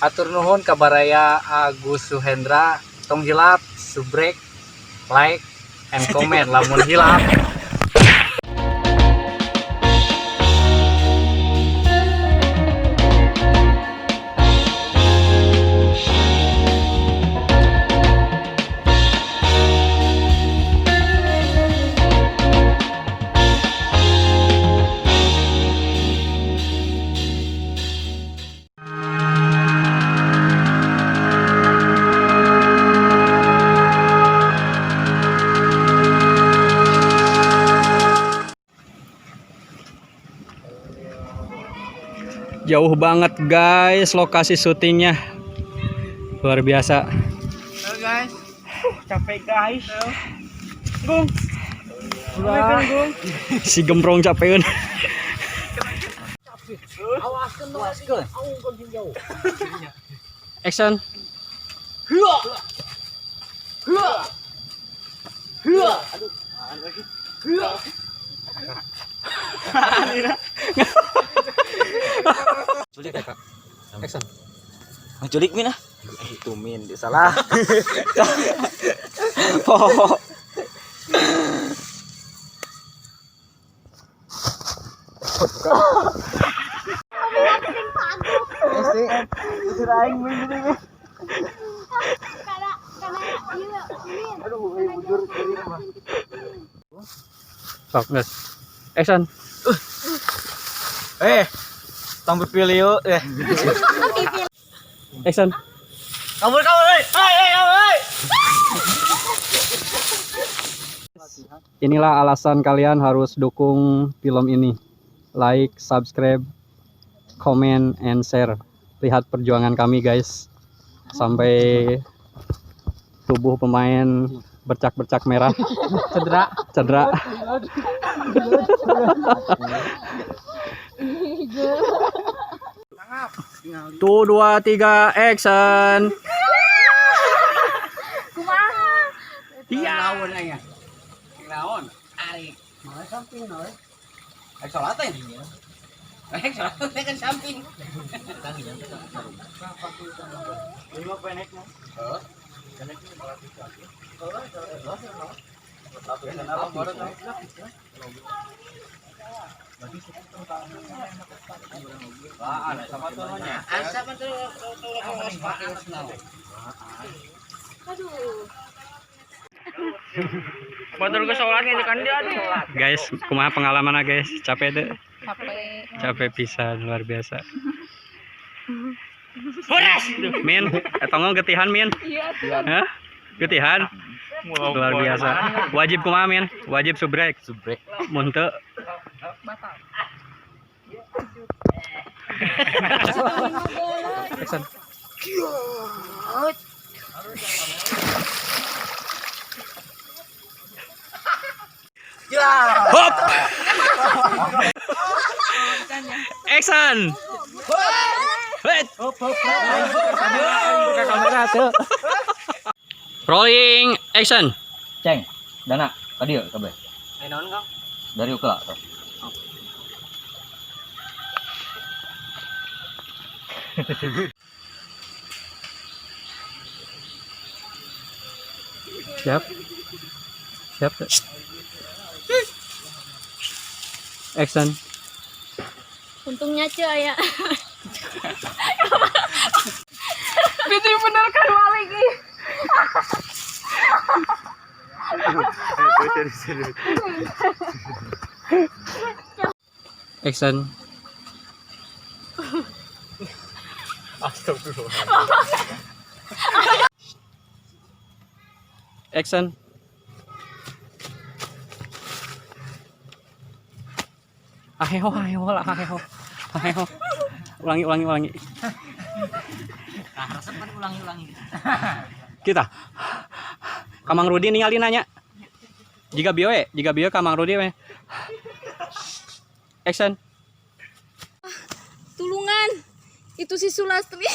Hatur nuhun ka baraya Agus Suhendra, tong hilap subrek, like, and comment lamun hilap. Jauh banget guys lokasi syutingnya. Luar biasa. Halo guys. Capek guys. Gung. Gung. Si gembrong capeun. Action. Action. Menculik min ah. Itu min salah. Oh. Sok, guys. Action. Tong pilih yuk. Action. Kabur kabur, hei, hei, hei, hei. Inilah alasan kalian harus dukung film ini. Like, subscribe, comment, and share. Lihat perjuangan kami guys. Sampai tubuh pemain bercak-bercak merah. Cedera. Cedera. Tuh, 2, 3, action. Iya. Naon aya? Naon? Ari. Malah samping naon? Ari salat teh. Ari salat teh kan samping. Lima pendek mah. Guys, kumaha pengalaman guys? Capek deh. Capek. Capek pisan luar biasa. Horas! Min, eta ngomong getihan Min. Iya. Hah? Getihan? Luar biasa. Wajib kumaha Min? Wajib subrek. Subrek. Mun teu Batal. Action. Hop. Action. Wait. Kamera tuh. Rolling action. Ceng, dana, tadi ya kabeh. Ai naon Kang? Dari ukla tuh. Siap. Siap. Action. Untungnya ce ya. Fitri bener kan lagi. Action. Action. Aheho, aheho lah, aheho. Aheho. Ulangi, ulangi, ulangi. Nah, resep kan ulangi-ulangi. Kita. Kamang Rudi ningali nanya. Jika bio we, jika bio Kamang Rudi we. Action. Tulungan. Itu si Sulastri.